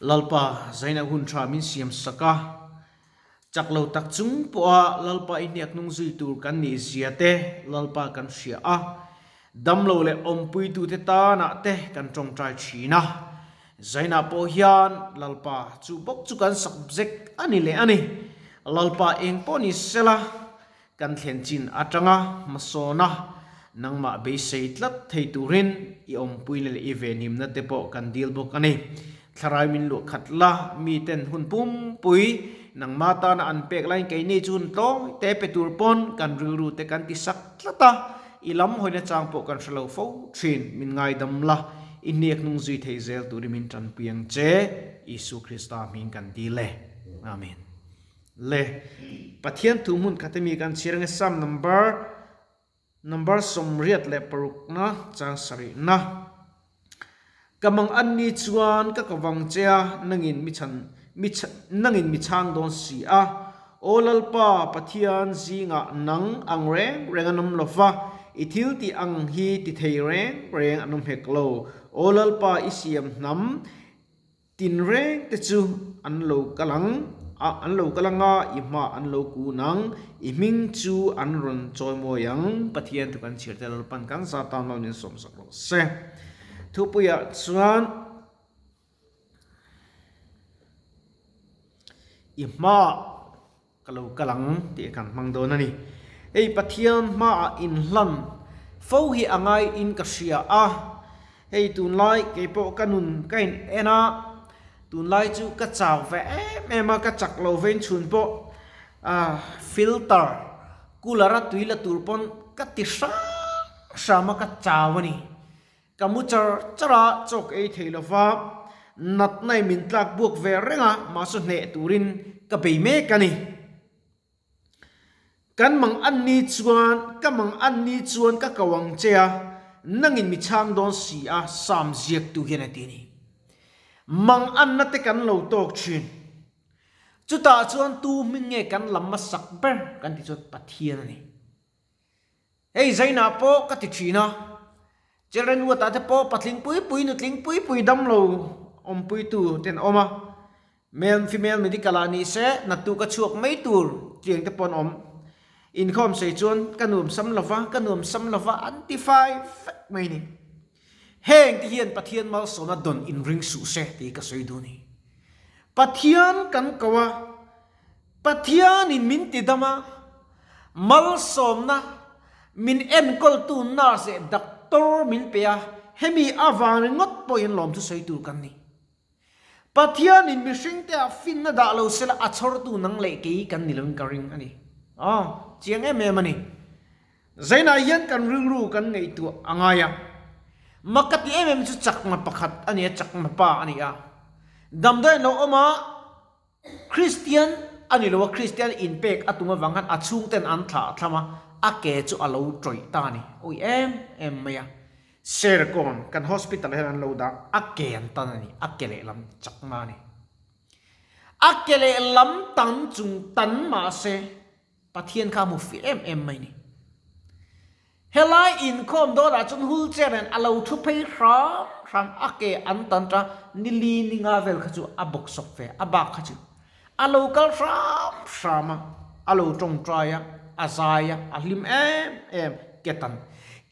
Lalpa zaina hun tha min siam sak a, chak lo tak chung pawha Lalpa i hniak hnung zui tur kan nih zia te Lalpa kan hria a, damlo leh awmpuitute tanah te kan tawngtai thin a. Zainah pawh hian Lalpa chu bawk chu kan sak zek a ni leh a ni. Lalpa eng pawh ni sela Kan thlen chin atanga hmasawna nangmah beisei tlat thei turin i awmpuina leh i venhimna te pawh kan dil bawk a ni. Thlarau min luah khat la, miten hun pumpui nangmah tana an pek laiin keini chu hun tlawi te pe tur pawn kan rilru te kan ti sak tlat a, i lam hawina chang pawh kan hre lo fo thin. Min ngaidam la, i hniak hnung zui thei zel turin min tanpui ang che, Isu Krista hming kan dil e. Amen. Le Pathian thu hmun khat emi kan chhiar ange Psalm number number 86 na chang sarih na Ka mang an ni chuan ka ka vang che a nangin mi chhan mi nangin mi chhang dawn si a Aw Lalpa Pathian zingah nang ang reng reng an awm lo va i thil tih ang hi ti thei reng reng an awm hek lo Aw Lalpa i siam hnam Tinreng te chu an lo kal ang a, an lo kal ang a, i hma an lo kun ang, i hming chu an rawn chawimawi ang, Pathian thu kan chhiar te Lalpan kan za tan lo nin sawm sak rawh se. Thupuiah chuan i hma ka lo kal ang tih kan hmang dawn a ni. Hei Pathian hmaah inhlan fo hi a ngai in ka hria a, hei tunlai kei pawh ka nun ka in en a, tunlai chu ka chau ve em em a, ka chak lo vein chhun pawh ah filter cooler a tui la tur pawn ka ti hrang hram a ka chau a ni. Ka mu char char a, chawk ei thei lo va, natna i min tlak buak ve reng a, mahse hneh turin ka bei mek a ni. Kan mang an ni chuan, ka mang an ni chuan ka ko ang che a, nangin mi chhang dawn si a, Sam ziaktu hian a ti a ni. Mang anna te kan lo tawk thin. Chutah chuan tu hming nge kan lam hmasak ber kan ti chuan Pathian a ni. Hei Zainah pawh ka ti thin a, Children Ward ah te pawh patling pui pui nutling pui pui damlo awmpuitu te an awm a, male female medical ah ni se nattu ka chhuak mai tur tiang te pawh an awm. Inkhawm sei chuan ka nuam sam lova, ka nuam sam lova an ti fai vek mai ni. Heng te hian Pathian malsawmna dawn inring suh se tih ka sawi duh a ni. Pathian kan ko a. Pathianin min ti dam a, malsawmna min enkawltu nurse leh doctor min pe a, hemi avang ringawt pawhin lawmthu sawi tur kan ni. Pathianin mihringte ah finna dah lo sela a chhawrtu nang leh kei kan ni loin ka ring a ni. Aw, chiang em em a ni. Zainah hian kan rilru kan ngaihtuah a ngai a, mak ka ti em em chu chakma pakhat a ni a, chakma pa a ni a, damdawiin lo awm a, Kristian a ni lo a, Kristian inpek a tum avang khan a chhungten an thlah a thlam a, a ke chu a lo tawih ta a ni. Awi em em mai a. Serkawn kan hospital hian an lo dah, a ke an tan a ni, a ke lehlam chakna a ni. A ke lehlam tan chung tan mahse Pathian kha a hmu fih em em mai a ni. Helai inkhawm dawnah chuan wheelchair nen a lo thu phei hram hram a ke an tan ta nili ni nga vel kha chu a bawk sawk ve a bak kha chu a lo kal hram hram a a lo tawngtai a a zai a a hlim em em ke tan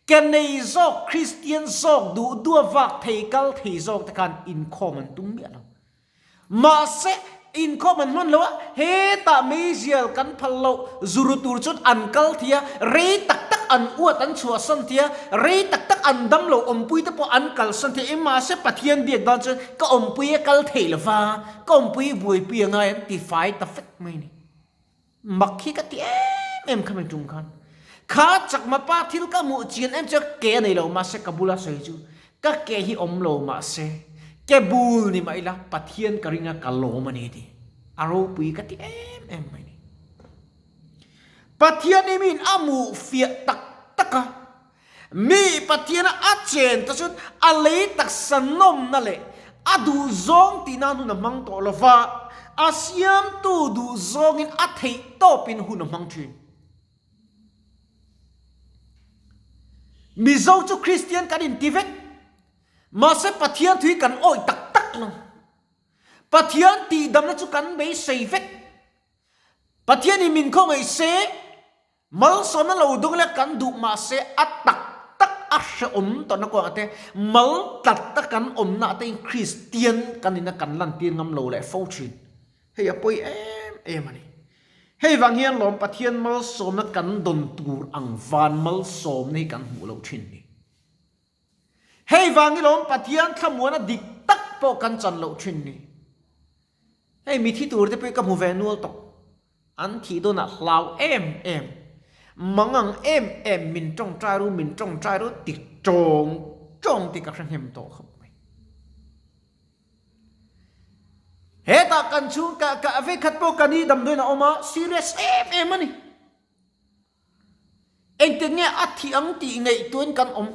ke nei zawk Kristian zawk duh duh vak thei kal thei zawk te khan inkhawm an tum miah lo. Mahse, inkhawm an hman lo a, hetah meizial kan phal loh zuru tur chuan an kal thei a, rei tak tak an uat an chhuahsan thei a, rei tak tak an dam lo awmpui te pawh an kalsan thei a, mahse Pathian biak dan chuan ka awmpui a kal thei lo va, ka awmpui buaipui a ngai an ti fai ta vek mai a ni. Mak hi ka ti em em kha mi tum khan. Kha chakma pa thil ka hmuh chian em chu ke a nei lo mahse ka bula sawi chu ka ke hi awm lo mahse ke bul ni mah ila Pathian ka ring a ka lawm a ni ti. A ropui ka ti em em mai ni. Pathian hi miin a hmuh fiah tak tak a, mi Pathian a a chen ta chuan a lei taksa nawmna leh a duhzawng tih nan hun a hmang tawh lo va, a siamtu duhzawngin a theih tawpin hun a hmang thin. Mizo chu Kristian kan inti vek, mahse Pathian thu hi kan awih tak tak lo. Pathian tihdamna chu kan beisei vek. Pathianin min khawngaih se, malsawmna lo dawng ila kan duh mahse a tak tak a hrehawm tawhna kawngah te, mal tlat a kan awmna ah te in Kristian kan nihna kan lantir ngam lo leh fo thin. Hei a pawi em em a ni. Hei vang hian lawm Pathian malsawmna kan dawn tur ang van malsawmna hi kan hmuh loh thin ni. Hei vang hi lawm Pathian thlamuana dik tak pawh kan chan loh thin ni. Hei mithi tur te pawh ka hmu ve nual tawh. An thih dawnah hlau em em, mangang em em min tawngtai ru min tawngtai ru ti tawng tawng tih ka hre hnem tawh khawp mai. Hetah kan chhung ka ka vekhat pawh ka ni damdawiin a awm a, serious em em a ni. Engtik nge a thih ang tih ngaihtuahin kan awm.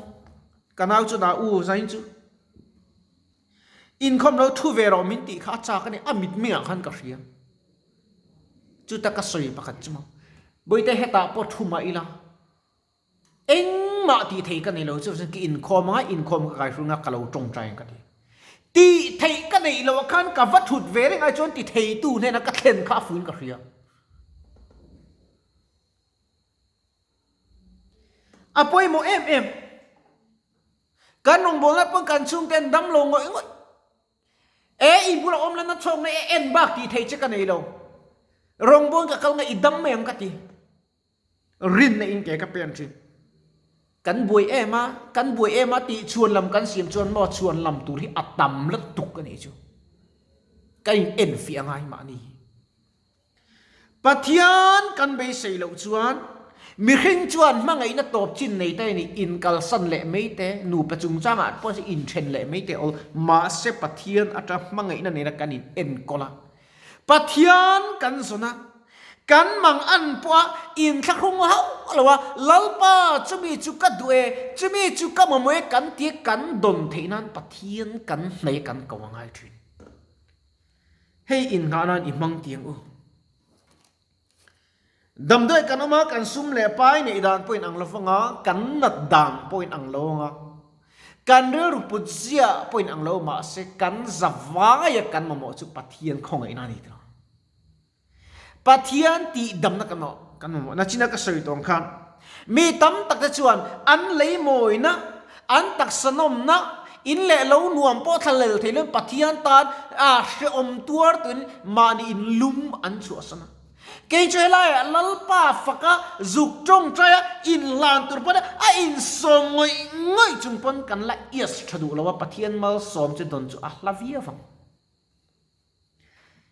Ka nau chu dah u zain chu inkhawm lo thu ve rawh min tih kha a chak a ni, a mitmengah khan ka hria. Chuta ka sawi pakhat chu maw, Bawihte hetah pawh thu mah ila, engmah tih thei ka nei lo, chuvangin ka inkhawm anga inkhawm ka kai hrung a ka lo tawngtai ang ka ti. Tih theih ka neih loh ah khan ka va thut ve reng ai chuan ti theitu hnena ka thlen kha a fuin ka hria. A pawimawh em em. Kan rawngbawlna pawn kan chhungte an dam lo ngawih ngawih. E i bula awm lana chhawkna e en bak tih theih che ka nei lo. Rawngbawlin ka kal nge i dam mai ang ka ti. Rinna in ke ka pen thin. Kan buai em a, kan buai em a tih chhuan lam kan siam chuan maw chhuan lam tur hi a tam lutuk a nih chu. Ka in enfiah ngai mahni. Pathian kan beisei loh chuan mihring chuan hmangaihna tawp chin nei te ni inkalsan leh mai te, nupa chungchangah pawh hi inthen leh mai te awl, mahse Pathian atang hmangaihna nena kan in enkawl a, Pathian kan zawn a, kan mang an pawh a inthlahrung hauh lo a, Lalpa chumi chu ka duh e, chumi chu ka mamawh e kan ti a kan dawn theih nan Pathian kan hnaih a kan ko a ngai thin. Hei innghah nan i hmang tiang u. Damdawi kan awm a, kan sum leh pai neih dan pawh inang lo vang a, kan nat dan pawh inang lo ang a, kan rilru put ziah pawh inang lo mahse kan za vaia kan mamawh chu Pathian khawngaihna a ni tawh. Pathian tihdamna kan mamawh kan mamawh. Nachina ka sawi tawng khan mi tam tak te chuan an lei mawina, an taksa nawmna, in leh lo nuam pawh thla lel thei loin Pathian tan a hrehawm tuar tuin mahni in lum an chhuahsan a. Kei chu helaiah Lalpa faka zuk tawngtai a inhlan tur pawn a insawm ngawih ngawih chung pawn kan la ias tha duh lo a, Pathian malsawm chu dawn chu a hla viau ang.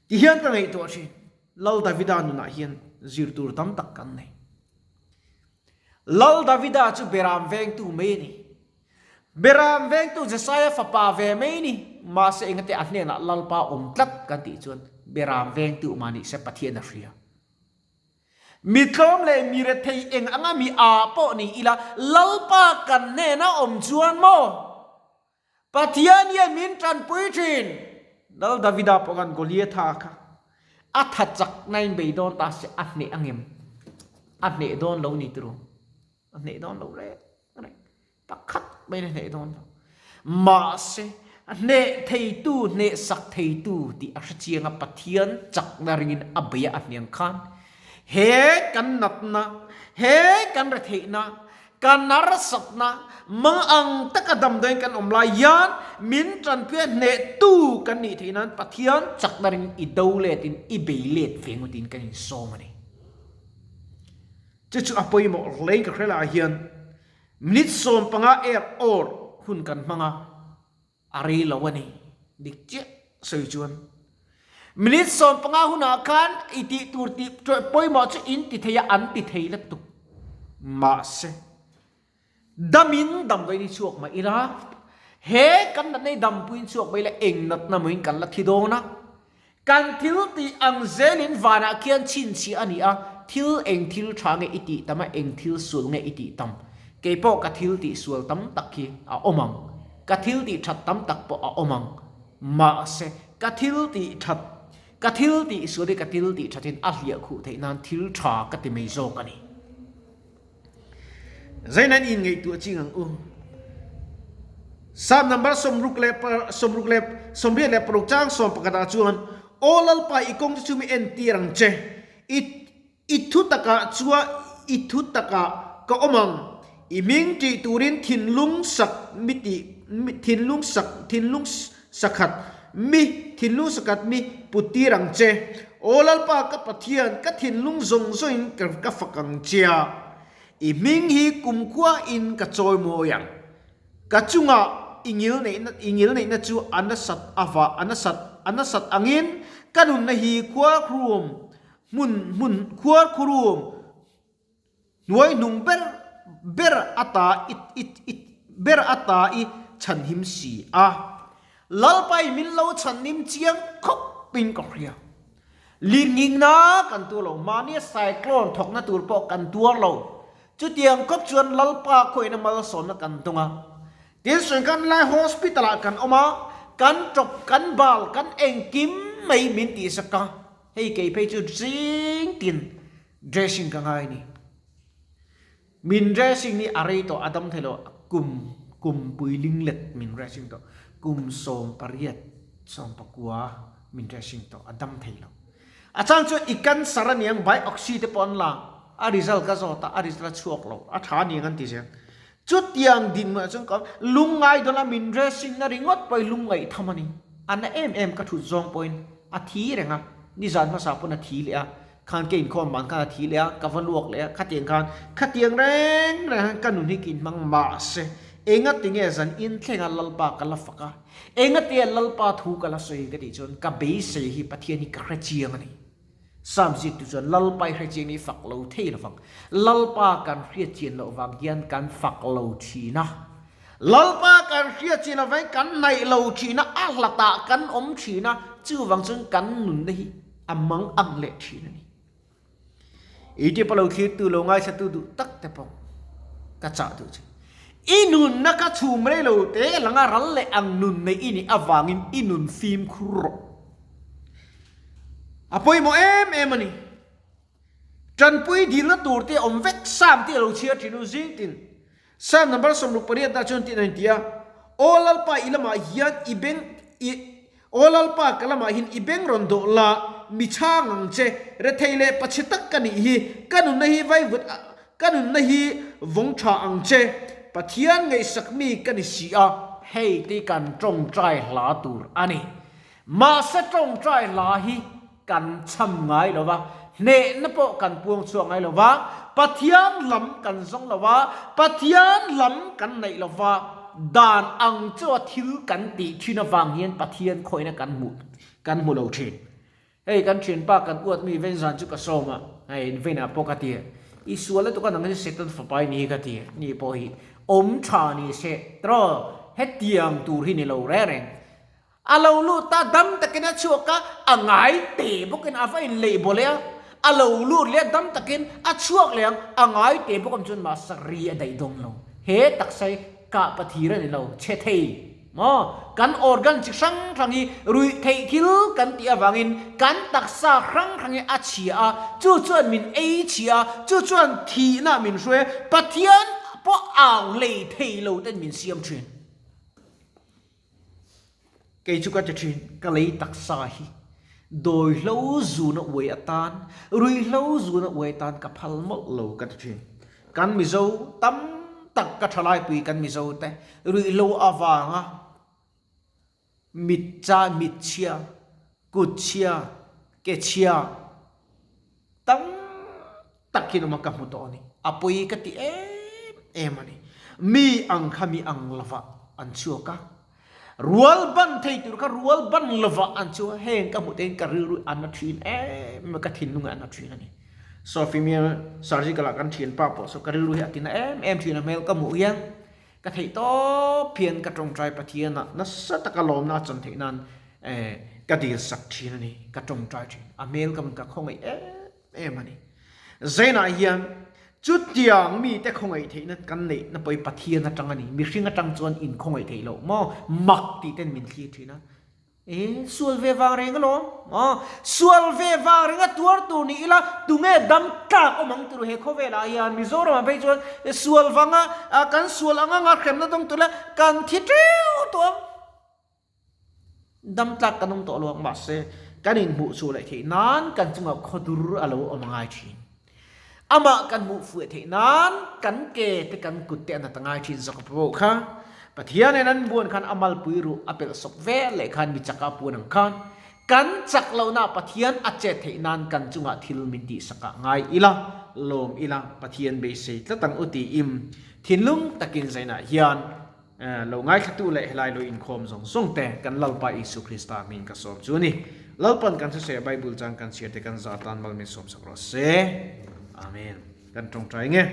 Tihian ka ngaihtuah thin, Lal Davida nunah hian zir tur tam tak kan nei. Lal Davida chu Beram vengtu mai a ni. Beram vengtu Jesaia fapa ve mai ni. Mahse engate a hnenah Lalpa awm tlat kan tih chuan Beram vengtu mah nih se Pathian a hria. Mi tlawm leh mi rethei eng anga mi a pawh ni ila Lalpa kan hnena awm chuan maw? Pathian hian min tanpui thin. Lal Davida pawh khan Goliatha kha a tha chak nain bei dawn ta se a hneh ang em? A hneh dawn lo ni turu. A hneh dawn lo reng reng. Pakhat maiin a hneh dawn lo. Mahse, a hneh theitu, hneh sak theitu tih a hre chiang a, Pathian chakna ringin a bei a a hniang khan he kan natna, he kan retheihna, Kan harsatna mang ang taka damdawiin kan awm lai hian min tanpuia hnehtu kan nih theih nan Pathian chakna ring i do letin i bei let ve ngawtin kan insawm a ni. Chu chu a pawimawh hlein ka hre lah hian minute 15 er awr hun kan hmang a, A rei lo a ni, dik chiah sawi chuan. Minute 15 hunah khan i tih tur tih pawimawh chu in ti thei a, an ti thei lutuk. Mahse, damin damdawiin i chhuak mai ila, he kan natna hi dampuiin chhuak mai ila eng natna mawiin kan la thi dawn a. Kan thil tih ang zelin vanah khian chhinchhiah a ni a, thil eng thil tha nge i tih tam a, eng thil sual nge i tih tam? Kei pawh ka thil tih sual tam tak hi a awm ang, ka thil tih that tam tak pawh a awm ang. Mahse, ka thil tih that, ka thil tih sual hi ka thil tih thatin a hliah khuh theih nan thil tha ka ti mai zawk a ni. Zain an inngaihtuah ching ang u. Psalm number 60 leh 60 leh 86 chang 11 ah chuan, Aw Lalpa i kawng te chu mi entir ang che, i i thu takah chuan i thu takah ka awm ang, i hming tih turin thinlung sak mi tih thinlung sak thinlung sakhat mi thinlung sakhat mi put tir ang che. Aw Lalpa ka Pathian, ka thinlung zawng zawngin ka ka fak ang che a, i hming hi kumkhua in ka chawi mawi ang. Ka chungah i ngil neihna i ngil neihna chu a nasat ava a nasat a nasat angin ka nunna hi khuarkhurum hmun hmun khuarkhurum hnuai hnung ber ber ata i i i ber ata i chhanhim si a. Lalpai min lo chhanhim chiang khawp in ka hria. Lirnghingna kan tuar lo, mahnia cyclone thawkna tur pawh kan tuar lo. Chutiang khawp chuan Lalpa khawihna malsawmna kan dawng a. Tin, Sengkhan lai hospital ah kan awm a, kan tawp, kan bal, kan engkim mai min tihsak a. Hei kei phei chu zing tin dressing ka ngai a ni. Min dressing hi a rei tawh, a dam thei lo, kum kum puiling let min dressing tawh, kum 18, 19 min dressing tawh, a dam thei lo. A chang chuan i cancer a niang biopsy te pawh an la, a result ka zawt a, a result a chhuak lo, a tha aniang an ti zel. Chutiang dinhmunah chuan ka lungngai dawn a, min dressing na ringawt pawhin lungngaih tham a ni. A na em em ka thut zawng pawhin a thi reng a, nizan hmasa pawn a thi leh a, khan ka inkhawm vang khan a thi leh a, ka va luak leh a, khatiang khan khatiang reng reng khan ka nun hi ka inhmang mahse engatinge zan inthlenga Lalpa ka la fak a, Engatia Lalpa thu ka la sawi ka tih chuan ka beisei hi Pathian hi ka hre chiang a ni. Psalm ziaktu chuan Lalpa i hre chiang hi fak lo thei lo vang. Lalpa kan hriat chian loh vang hian kan fak lo thin a. Lalpa kan hriat chian loh vangin kan hnaih lo thin a, a hlatah kan awm thin a, chuvang chuan kan nunna hi a mang ang leh thin a ni. Egypt a lo thlirtu lo ngaithlatu duh tak te pawh ka chah duh che. I nunna ka chhum rei lo te langa ral leh ang nun nei i nih avangin i nun fimkhur rawh. A pawimawh em em a ni. Tanpui dilna tur te awm vek Sam te a lo chhiar thin u zing tin. Sam number 68 na chuan tih a inti a, Aw Lalpa i lamah hian i beng i Aw Lalpa ka lamah hian i beng rawn dawh la, mi chhang ang che, rethei leh pachhe tak ka nih hi, ka nunna hi vaivut ka nunna hi vawng tha ang che, Pathian ngaihsak mi ka ni si a. Hei te kan tawngtai hla tur a ni. Mahse tawngtai hla hi kan cham ngai lo va, hnehna pawh kan puang chhuak ngai lo va, Pathian lam kan zawng lo va, Pathian lam kan neih lo va, dan ang chaw thil kan tih thin avang hian Pathian khawihna kan hmuh kan hmu lo thin. Hei kan thianpa kan uat mi ven zan chu ka sawm a, hei venah pawh ka ti a, i sual lutuk a nang hi Satan fapa i ni hi ka ti a, ni pawh hi awm tha ni se tiraw hetiang tur hi ni lo reng reng. A lo lut a, dam takin a chhuak a, a ngai te bawkin a va inleih baw leh a, a lo lut leh a, dam takin a chhuak leh ang, a ngai te bawk awm chuan mahse ri a daih dawm lo. He taksa hi kah pathir a ni lo, chhe thei maw? Kan organ chi hrang hrang hi ruih theih thil kan tih avangin kan taksa hrang hrang hi a chhia a, chu chuan min ei chhia a, chu chuan thihna min hruai a, Pathian pawh au hlei thei lo ten min siam thin. Kei chu ka ti thin, ka lei taksa hi dawihlo zuna uai atan, ruihhlo zuna uai atan ka phal mawlh lo ka ti thin. Kan Mizo tam tak ka thalaipui kan Mizo te ruihhlo avanga mit cha mit chhia, kut chhia, ke chhia tam tak hi nawm a ka hmu tawh a ni. A pawi ka ti em em a ni. Mi ang kha mi ang lovah an chhuak a, rual ban thei tur kha rual ban lovah an chhuak a, heng ka hmuh te hian ka rilru a na thin em em a, ka thinlung a na thin a ni. Sofimia surgical ah kan thianpa pawh saw ka rilru hi a tina em em thin a hmel ka hmuh hian ka theih tawp hian ka tawngtai Pathian ah nasa taka lawmna a chan theih nan ka dil sak thin a ni, ka tawngtai thin. A hmel ka ka khawngaih em em a ni. Zainah hian chutiang mite khawngaih theihna kan neih na pawhin Pathian atang a ni. Mihring atang chuan in khawngaih theih loh maw? Mak tih ten min thlir thin a. E, sual ve vang reng alawm. Aw, sual ve vang renga tuar tur ni ila, tunge dam tlak awm ang turu he khawvelah hian Mizoram ah phei chuan sual vanga kan sual ang anga hremna dawng tur la kan thi teuh tawh ang. Dam tlak kan awm tawh lo ang mahse kan inhmuh chhuah leh theih nan kan chungah khawdur a lo awm a ngai thin. Amah kan hmuh fuih theih nan kan ke te kan kut te a nat a ngai thin zawk a pawh kha. Pathian in an buan khan a malpui ruh a pelh sawk vel leh khan mi chak a puan ang khan kan chak lohna Pathian a chet theih nan kan chungah thil min tihsak ah ngai ila, lawm ila, Pathian beisei tlat ang u tiin thinlung takin zainah hian Lo ngaithlatu leh helai lo inkhawm zawng zawng te kan Lalpa Isu Krista hming ka sawm chu a ni. Lalpan kan hriseh Bible chang kan chhiar te kan zah tan mal min sawm sak rawh se. Amen. Kan tawngtai nge.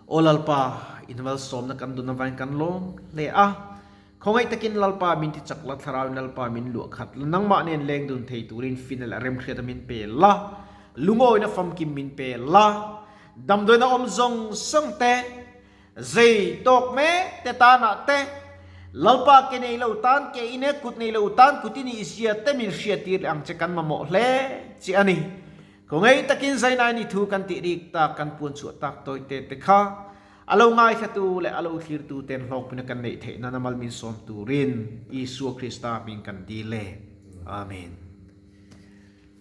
Aw Lalpa, in malsawmna kan dun avain kan lawm hle a. Khawngaih takin Lalpa min ti chak la, Thlarauin Lalpa min luah khat la, nangmah nen leng dun thei turin fina leh remhriata min pe la, lungawina famkim min pe la, damdawiina awm zawng zawng te, Zei tawk mek te tanah te, Lalpa ke nei lo tan ke in e, kut nei lo tan kut i nih zia te min hriattir leh ang che kan mamawh hle chi a ni. Khawngaih takin Zainai ni thu kan tih rik tak kan puan chhuah tak tawi te te kha a lo ngaithlatu leh a lo thlirtu ten hlawkpina kan neih theih nan a mal min sawm turin Isua Krista hming kan dil e. Amen.